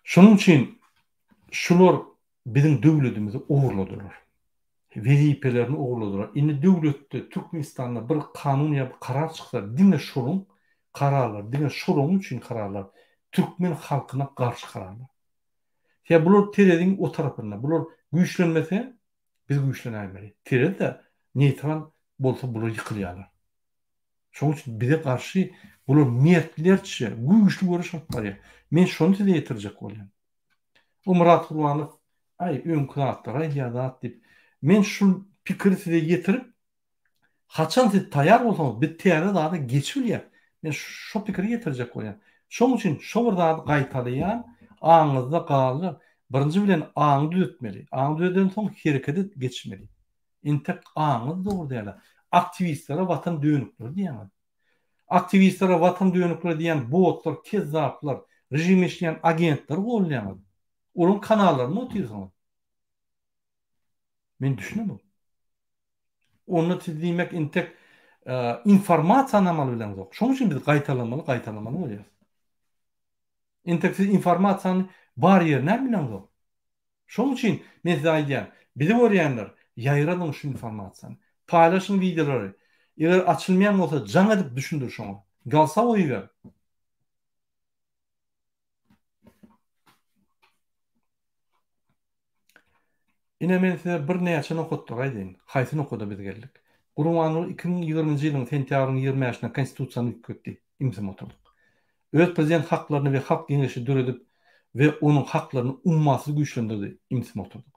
Şonuň üçin şular biziň döwletimizi ogurladylar. Wezipelerini ogurladylar. Indi döwletde Türkmenistanda bir kanun ýa bir karar çyksa diňe şonuň kararlary, diňe şolaryň üçin kararlar, türkmen halkyna garşy kararlar. Sebäbi bular tereziň o tarapynda. Bular güýçlenmese biz güýçlenäýmeli. Terezi-de neýtral bolsa bular ýykylýarlar. Şonuň üçin bize garşy bular mertlerçe güýçli göreş alyp barýar. Men şony size ýetirjek bolýan. O Myrat Gurbanow aý öňki zatlary aýdýar zat diýip. Men şul pikiri size ýetirip haçan siz taýýar bolsaňyz biz täze zada geçip bilýäs. Men şo pikiri ýetirjek bolýan. Şoň üçin şo bir zady gaýtalaýan aňyňyzda galdyr. Birinji bilen aňy düzetmeli. Aňy düzedensoň herekete geçmeli. Entek aňyňyz dogry däl. Aktiwistlere watan dönükleri diýýäňiz. Aktiwistlere watan dönükleri diýýän botlar, kezzaplar, režim işleýän agentleri goldaýaňyz. Olaryň kanallarynda otyrsyňyz. Men düşünemok. Onda siz diýmek entek informasiýany amaly bileňzok. Şonuň üçin biz gaýtalamaly, gaýtalamaly bolýarys. Entek siz informasiýany bar ýerine hem bileňzok. Şonuň üçin men size aýdýan, bizi görýänler, ýaýradyň şu informasiýany. Paýlaşyň wideolary. Eger açylmaýan bolsa jaň edip düşündir şoňa. Golsowoý iber. Ine men size birnäçe nokatlary aýdaýyn. Haýsy nokada biz geldik? Gurbanguly 2020-nji ýylyň sentýabryň 25-inde Konstitusiýany üýtgetdi. Ümsüm oturdyk. Öz prezident haklaryny we Halk Geňeşi döredip we onuň haklaryny ummasyz güýçlendirdi. Ümsüm oturdyk.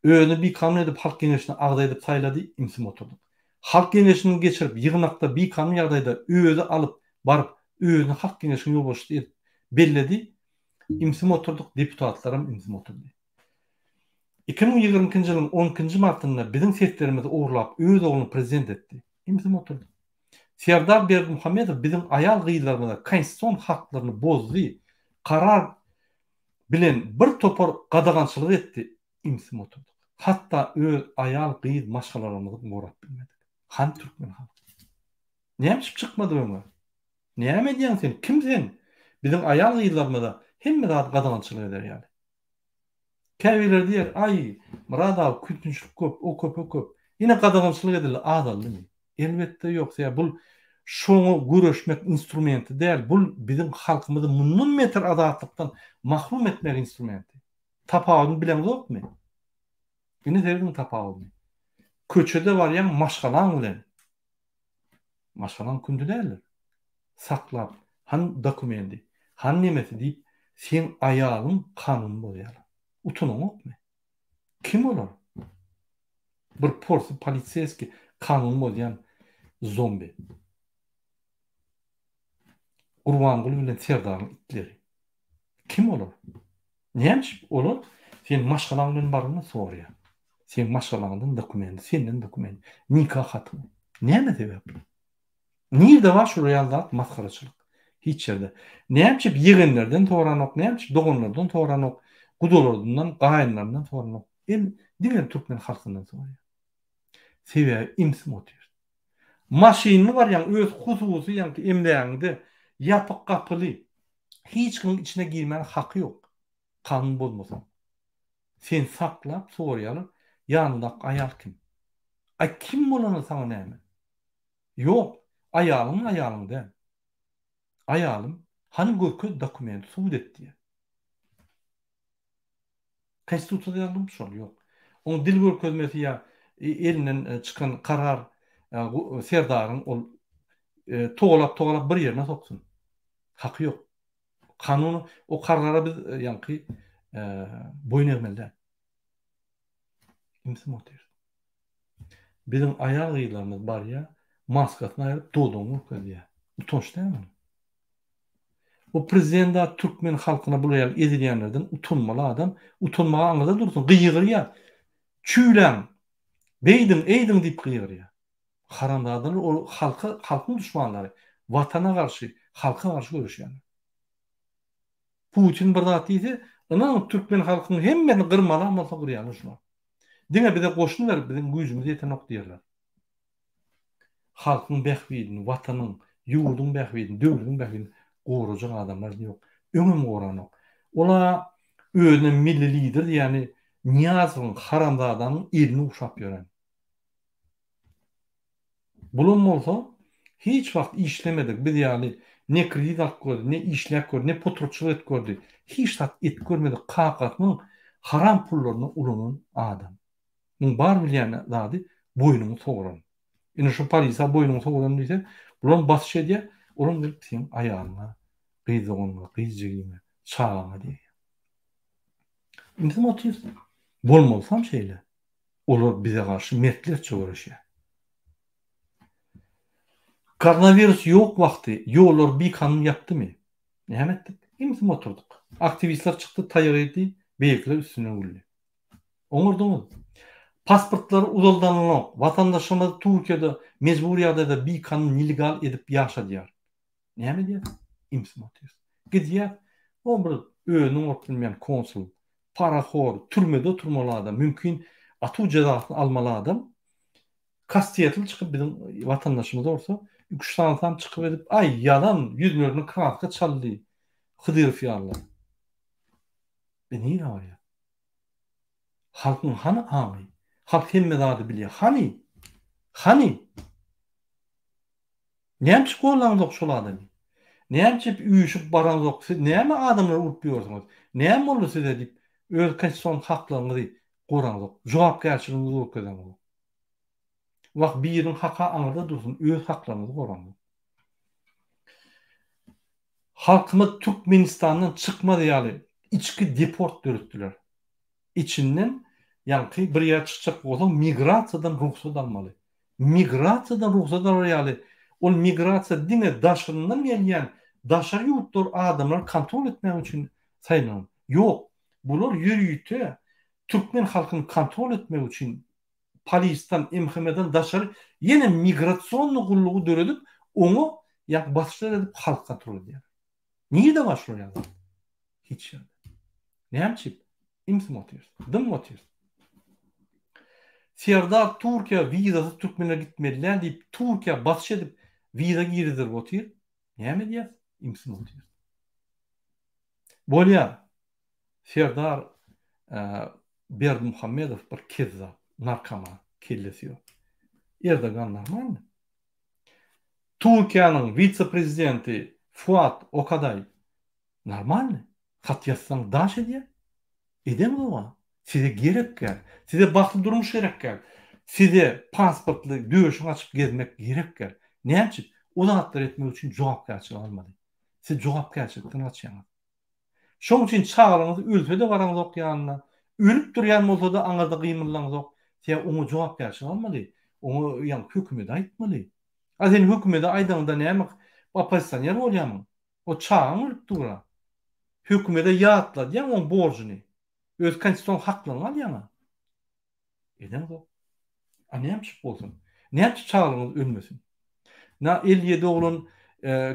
Özüni bikanun edip Halk Geňeşine agza edip saýlady. Ümsüm oturdyk. Halk Geňeşiniň geçirip ýygnakda bikanun ýagdaýda özi alyp baryp özüni Halk Geňeşiň ýolbaşçysy edip belledi. Ümsüm oturdyk, deputatlaram ümsüm oturdy. 2022-nji ýylyň on ikinji martynda biziň seslerimizi ogurlap öz ogluny prezident etdi. Ümsüm oturdyk. Serdar Berdimuhamedow biziň aýal-gyzlarymyza konstitusion haklaryny bozdy, karar bilen bir topar gadagançylyk etdi. Ümsüm oturdyk. Hatda öz aýal-gyz maşgalalarymyzy gorap bilmedik. Hany türkmen halky? Näme üçin çykmady öňe? Näme edýäň sen? Kim sen? Biziň aýal-gyzlarymyza hemme zady gadagançylyk eder ýaly. Käbirleri diýer, Aý, Myrat aga, kütünçilik köp, o köp, o köp. Ine gadagançylyk edildi, azaldymy? Elbetde ýok. Sebäbi bul şoňa göreşmek instrumenti däl. Bul biziň halkymyzy mundan beter azatlykdan mahrum etmek instrumenti. Tapawudyny bileňzokmy? Ine serediň tapawudyny. Köçede barýaň maşgalaň bilen. Maşgalaň kündi däldir. Saklap, hany dokumendi, hany nemesi diýip, seň aýalyň kanuny bozýarlar. Utanaňokmy? Kim olar? Bir porsy poliseýskiý kanuny bozýan zombi. Gurbanguly bilen Serdaryň itleri. Kim olar? Näme üçin olar sen maşgalaň bilen baryňy soraýar? Seň maşgalaňdan dokumendi, senden dokument, nika hatyňy. Näme sebäpli? Nirde bar şular ýaly zat masgaraçylyk? Hiç ýerde. Näme üçin ýegenlerden soranok, näme üçin doganlardan soranok, gudalaryndan, gaýynlaryndan soranok. El diňe türkmen halkyndan soraýar. Sebäbi imsim otyr. Maşynly barýaň öz hususy ýaňky emlägiňde ýapyk gapyly hiç kimiň içine girmäne haky ýok kanun bozmasaň. Seni saklap soraýarlar ýanyňdaky aýal kim? Aý kim bolanda saňa näme? Ýok aýalyň aýalyň däl. Aýalym hany görkez dokumenti subut et diýýär. Konstitusiýada ýazylgymy şol? Ýok. Oň dil görkezmesi ýa elinden çykan karar Serdaryň ol togalap-togalap bir ýerine soksun. Haky ýok. Kanuny o karara biz ýaňky boýun egmeli däl. Ümsüm otyrys. Biziň aýal-gyzlarymyz barýar, maskasyny aýryp dodagyny görkezýär. Utanç dälmi? Bu prezident türkmen halkyna bular ýaly edilýänlerden utanmaly adam, utanmagy aňyrda dursun, gygyrýar. Çüýläň, beýdiň, eýdiň diýip gygyrýar. Haramzadalar ol halka, halkyň duşmanlary, watana garşy, halka garşy göreşýärler. Putin bir zat diýse, ynanyň türkmen halkynyň hemmesini gyrmalam bolsa gyrýarlar şular. Diňe bize goşun berip biziň güýjümiz ýetenok diýerler. Halkyň bähbidini, watanyň, ýurduň bähbidini, döwletiň bähbidini gorajak adamlar indi ýok. Öňem goranok. Ola özüne milli lider diýýäni Nyýazowyň, haramzadanyň elini guşap ýören. Bulam bolsa hiç wagt işlemedik biz ýaly ne kredit alyp gördi, ne işläp gördi, ne potratçylyk edip gördi. Hiç zat edip görmedik kakasynyň haram pullaryny ulanan adam. Muň bar bilýän zady boýnuňy sogran. Ine şu polisiýa boýnuňy sogran diýse, bulam basyş edýär, olam gelip seň aýalyňa, gyz doganyňa, gyz jigiňe, çagaňa degýär. Indi otyrys. Bolmalysam şeýle. Olar bize garşy mertlerçe göreşýär. Koronawirus ýok wagty ýollary bikanun ýapdymy? Näme etdik? Ümsüm oturdyk. Aktiwistler çykdy, taýak iýdi, beýlekiler üstünden güldi. Oňardyňyz. Pasportlary uzaldananok. Watandaşymyzy Türkiýede mejbury ýagdaýda bikanun nelegal edip ýaşadýar. Näme edýäs? Ümsüm otyrys. Gidýäs, o bir özüni oňaryp bilmeýän konsul, parahor, türmede oturmaly adam, mümkin atuw jezasyny almaly adam kastetli çykyp biziň watandaşymyz bolsa, iki-üç sanysam çykyp edip, aý ýalan, ýüzlerini kraska çaldy Hydyrow ýalylar. Biz nirä barýas? Halkyň hany aňy? Halk hemme zady bilýär. Hany? Hany? Näme üçin gollaňzok şol adamy? Näme üçin üýşüp baraňzok? Siz näme adamlary urup ýörsüňiz? Näme boldy size diýip, öz konstitusion haklaryňyzy goraňzok, jogapkärçiligiňizi görkezeňzok. Wah, biriniň haky aňyrda dursun, öz haklaryňyzy goraňzok. Halkymyz Türkmenistandan çykmaz ýaly içki deport döretdiler. Içinden ýaňky bir ýere çykjak bolsaň migrasiýadan rugsat almaly. Migrasiýadan rugsat alar ýaly ol migrasiýa diňe daşyndan gelýän daşary ýurtlar adamlary kontrol etmek üçin saýlanan. Ýok, bular ýörite türkmen halkyny kontrol etmek üçin polisden, MHM-den daşary ýene migrasionnyý gullugy döredip oňa ýaňky basyşlar edip halky kontrol edýärler. Nirde bar şular ýaly zat? Hiç ýerde. Näme üçin? Ümsüm otyrys. Dymyp otyrys. Serdar Türkiýä wizasyz türkmenler gitmeli däl diýip Türkiýä basyş edip wiza girizdirip otyr. Näme edýäs? Ümsüm otyrys. Bolýar. Serdar Berdimuhamedow bir kezzap, narkoman, kellesi ýok. Erdogan normalny. Türkiýäniň wise-prezidenti Fuat Okadaý normalny. Hat ýazsaň daş edýär. Edeňzog-a. Size gerekgäl. Size bagtly durmuş gerekgäl. Size pasportly döşüňi açyp gezmek gerekgäl. Näme üçin? O zatlary etmek üçin jogapkärçilik almaly. Siz jogapkärçilikden gaçýaňyz. Şoň üçin çagalaryňyz ölse-de baraňzok ýanyna, ölüp durýan bolsa-da aňyrda gymyldaňzok. Sebäbi oňa jogapkärçilik almaly. Oňa ýaňky hökümede aýtmaly. A sen hökümede aýdaňda näme oppozisioner bolýamyň? O çagaň ölüp dur-a. Hökümede ýatladýaň oň borjuny. Öz konstitusion haklaryňy alýaň-a. Edeňzok. A näme üçin bolsun? Näme üçin çagalaryňyz ölmesin? Na 57 oglan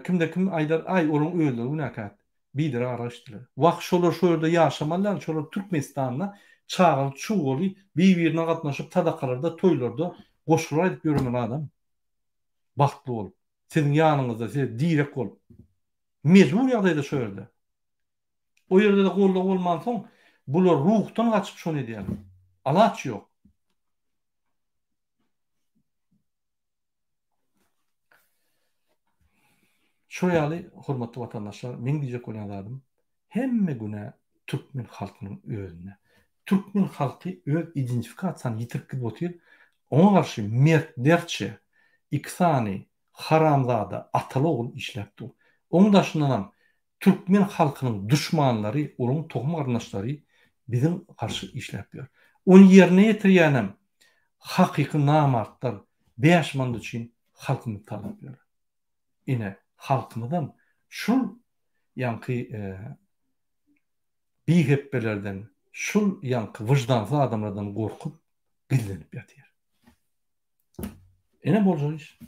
kimde kim aýdar, aý olaryň özleri günäkär. Biderek arak içdiler. Wah şolar şo ýerde ýaşamalylar, şolar Türkmenistanda çagaly çugaly bir-birine gatnaşyp sadakalarda, toýlarda goşgular aýdyp ýöremeli adam. Bagtly bolup. Siziň ýanyňyzda size direk bolup. Mejbur ýagdaýda şo ýerde. O ýerde-de goldaw bolmansoň, bular ruhdan gaçyp şony edýärler. Alaç ýok. Şo ýaly, hormatly watandaşlar, meň diýjek bolýan zadym, hemme günä türkmen halkynyň özünde. Türkmen halky öz identifikasiýany ýitirip gidip otyr. Oňa garşy mertlerçe iki sany haramzada ataly-ogul işläp dur. Oň daşyndanam Türkmen halkynyň duşmanlary, olaryň tohum garyndaşlary biziň garşy işläp ýör. Ony ýerine ýetirýänem hakyky namartlar bäş manat üçin halkymyzy talap ýör. Ine, halkymyzam şul ýaňky bihepbelerden, şul ýaňky wyždansyz adamlardan gorkup gizlenip ýatyr. Ine boljak iş.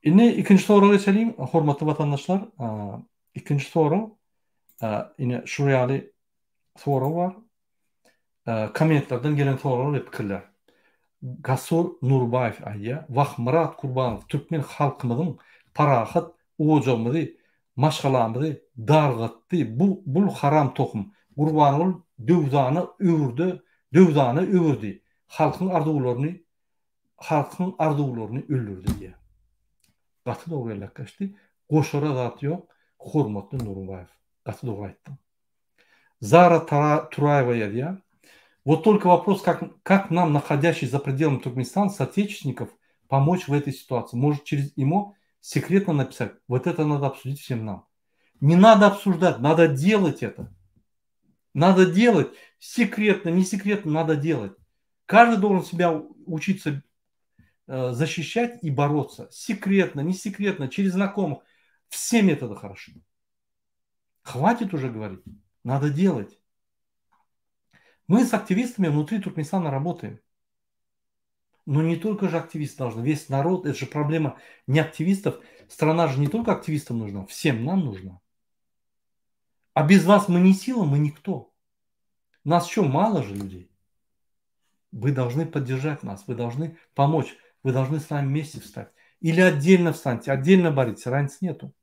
Indi ikinji soraga geçeliň, hormatly watandaşlar. Ikinji sorag, ine şu ýaly sorag bar. Kommentlerden gelen soraglar we pikirler. Gasur Nurbaýew aýdýar, Wah Myrat Kurbanow türkmen halkymyzyň parahat ojagymyzy, maşgalamyzy dargatdy bu bul haram tohum. Gurbanguly döwdana öwürde döwdana öwürdi. Halkyň arzuwlaryny halkyň arzuwlaryny öldürdi diýýär. Gaty dogry belläp geçdi. Goşara zat ýok. Hormatly Nurbaýew. Gaty dogry aýtdyň. Zara Turaýewa ýazýar. Вот только вопрос, как, как нам, находящий за пределами Туркменистана, соотечественников, помочь в этой ситуации? Может, через ИМО секретно написать? Вот это надо обсудить всем нам. Не надо обсуждать, надо делать это. Надо делать. Секретно, не секретно, надо делать. Каждый должен себя учиться э, защищать и бороться. Секретно, не секретно, через знакомых. Все методы хороши. Хватит уже говорить. Надо делать. Мы с активистами внутри Туркменистана работаем. Но не только же активисты должны, весь народ, это же проблема не активистов. Страна же не только активистам нужна, всем нам нужна. А без вас мы не сила, мы никто. Нас что, мало же людей? Вы должны поддержать нас, вы должны помочь, вы должны с нами вместе встать. Или отдельно встаньте, отдельно боритесь, разницы нету.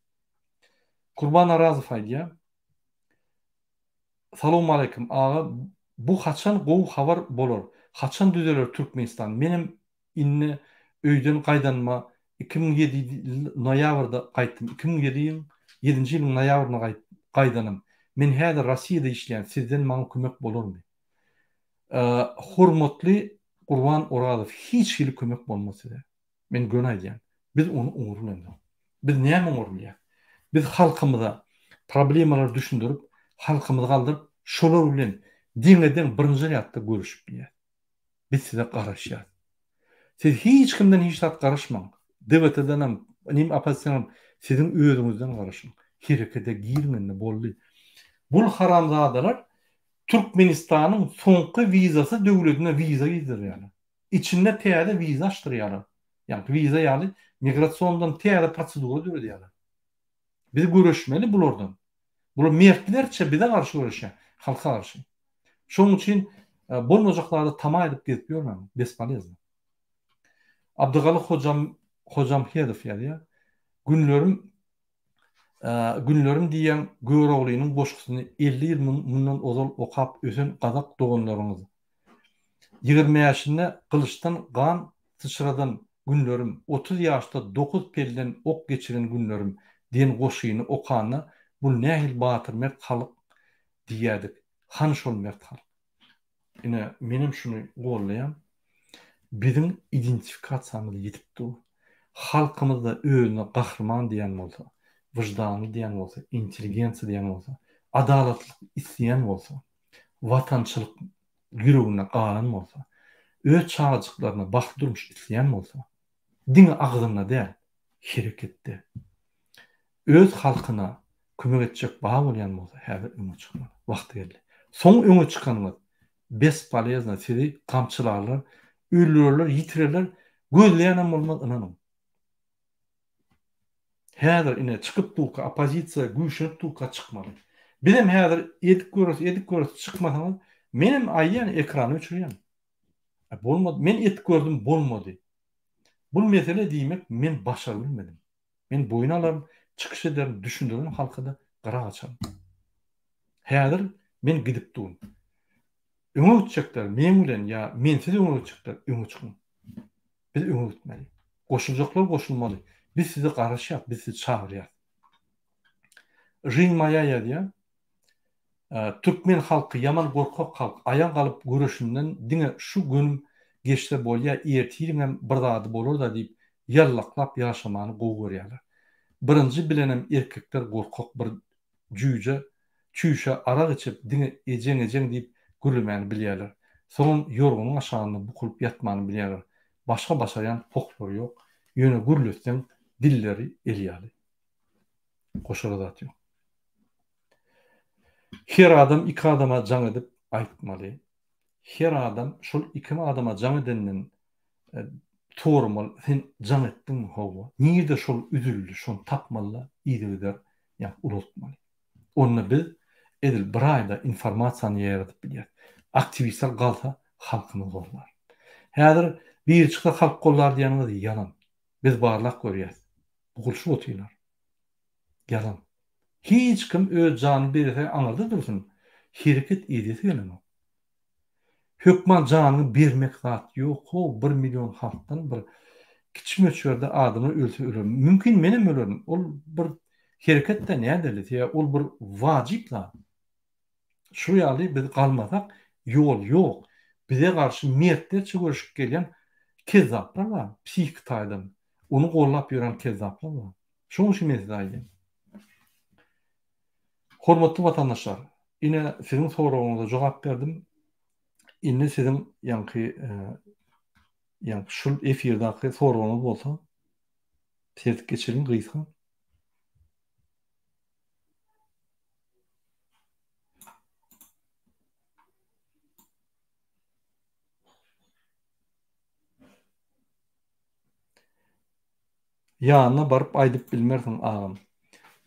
Kurban Arazow aýdýar. Salowmaleýkim aga bu haçan gowy habar bolar haçan düzeler Türkmenistan menem indi öýden gaýdanyma. 2007 ýyl noýabrda gaýtdym. 2007 ýyl ýedinji ýylyň noýabrynda gaýdanym. Men häzir Rossiýada işleýän, sizden maňa kömek bolarmy? Hormatly Gurban Orazow hiç hili kömek bolmaz size. Men göni aýdýan. Biz ony oňarbilemzok. Biz näme oňarbilýäs? Biz halkymyza problemalary düşündirip, halkymyzy galdyryp, şolar bilen deňe-deň birinji rýadda görüşip bilýäs. Biz size garaşýas. Siz hiç kimden hiç zat garaşmaň. DWT-denem, nim oppozisiýadanam siziň özüňizden garaşyň. Herekete giriň indi boldy. Bul haramzadalar Türkmenistanyň soňky wizasyz döwledine wiza gizdirýärler. Içinde täze wiza açdyrýarlar. Ýagny wiza ýaly migrasiondan täze prosedura döredýärler. Biz göreşmeli bulardan. Bular mertlerçe bize garşy göreşýär, halka garşy. Şonuň üçin bolmajak zada tama edip gezip ýörmäň, bespolezno. Abdygaly Hojam Hojamhedow ýazýar. Günlerim Günlerim diýýän Göroglynyň goşgusyny 50 ýyl mundan ozal okap ösen gazak doganlaryňyz. Ýigrimi bäşinde gylyçdan gan syçradan günlerim, 30 ýaşda dokuz pelden ok geçiren günlerim diýen goşgyny okanda bul nähili batyr mert halyk diýýädik. Hany şol mert halk? Ine, menem şuny gollaýan. Biziň identifikasiýamyz ýitip dur. Halkymyzda özüne gahryman diýen bolsa, wyždanly diýen bolsa, intelligensiýa diýen bolsa, adalatlylyk isleýän bolsa, watançylyk ýüreginde galan bolsa, öz çagajyklaryna bagtly durmuş isleýän bolsa, diňe agzynda däl, hereketde öz halkyna kömek etjek bar bolýan bolsa häzir öňe çykmaly. Wagty geldi. Soň öňe çykanyňyz bespolezno sizi gamçylarlar, öldürerler, ýitirerler, gözleýänem bolmaz ynanyň. Häzir ine çykyp durka oppozisiýa güýçlenip durka çykmaly. Bizem häzir edip göreris, edip göreris çykmasaňyz menem aýýan ekrany öçürýän. Bolmady. Men edip gördüm bolmady. Bul mesele diýmek men başaryp bilmedim. Men boýun alaryn, çykyş ederin, düşündirerin halka-da, gyra gaçaryn. Häzir men gidip durun. Öňe gitjekler meň bilen ýa mensiz öňe gitjekler öňe çykyň. Biz öňe gitmeli. Goşuljaklar goşulmaly. Biz size garaşýas, biz sizi çagyrýas. Žin Maýa ýazýar. Türkmen halky ýaman gorkak halk aýak galyp göreşinden diňe şu günüm geçse bolýa ertiriňem bir zady bolarda diýip ýallaklap ýaşamany gowy görýäler. Birinji bilenem erkekler gorkak bir jüýje çüýşe arak içip diňe ejeň ejeň diýip gürlemäni bilýäler. Soňam ýorganyň aşagynda bukulyp ýatmany bilýäler. Başga başarýan pohlary ýok. Ýöne gürletseň dilleri el ýaly. Goşara zat ýok. Her adam iki adama jaň edip aýtmaly. Her adam şol iki adama jaň edenden soramaly, sen jaň etdiňmi? Hawa. Nirde şol üzüldi, şony tapmaly-da, yzygider ýa ulaltmaly. Onda biz edil bir aýda informasiýany ýaýradyp bilýäris. Aktiwistler galsa halkymyz gollar. Häzir biri çyksa halk gollar diýýäniňiz ýalan. Biz barlap görýäs. Bukulyşyp otyrlar. Ýalan. Hiç kim öz janyny berese aňyrda dursun, hereket edesi gelenok. Hökman janyňy bermek zat ýok how bir million halkdan bir kiçi möçberde adamlar ölse öler. Mümkin menem ölerin. Ol bir hereket-de nädeli sebäbi ol bir wajyp zat. Şu ýaly biz galmasak ýol ýok. Bize garşy mertlerçe göreşip gelýän kezzaplar bar psihiki taýdan. Ony gollap ýören kezzaplar bar. Şonuň üçin men size aýdýan. Hormatly watandaşlar, ine siziň soragyňyza jogap berdim. Indi siziň ýaňky ýaňky şul efirdäki soragyňyz bolsa seredip geçeliň gysga. Ýanyna baryp aýdyp bilmersiň agam.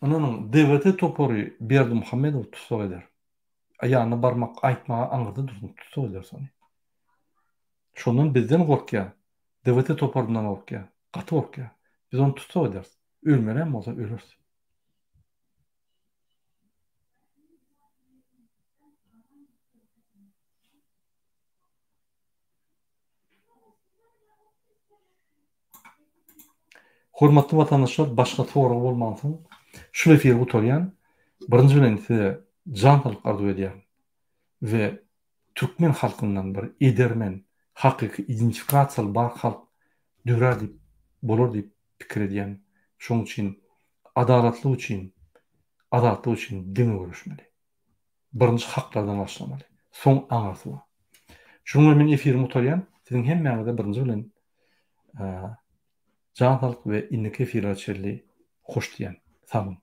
Ynanyň DWT topary Berdimuhamedowy tussag eder. Ýanyna barmak aýtmaga aňyrda dursun tussag eder sony. Şondan bizden gorkýa. DWT toparyndan gorkýa. Gaty gorkýa. Biz ony tussag ederis. Ölmelem bolsa öleris. Hormatly watandaşlar başga sorag bolmansoň şul efiri gutarýan. Birinji bilen size jan saglyk arzuw edýärin we türkmen halkyndan bir edermen, hakyky identifikasiýaly bar halk dörär diýip bolar diýip pikir edýän. Şoň üçin adalatlyk üçin, azatlyk üçin diňe göreşmeli. Birinji haklardan başlamaly. Soň aňyrsy bar. Şunuň bilen men efirimi gutarýan. Siziň hemmäňize birinji bilen jan saglyk we indiki efirlere çenli hoş diýýän. Sag boluň.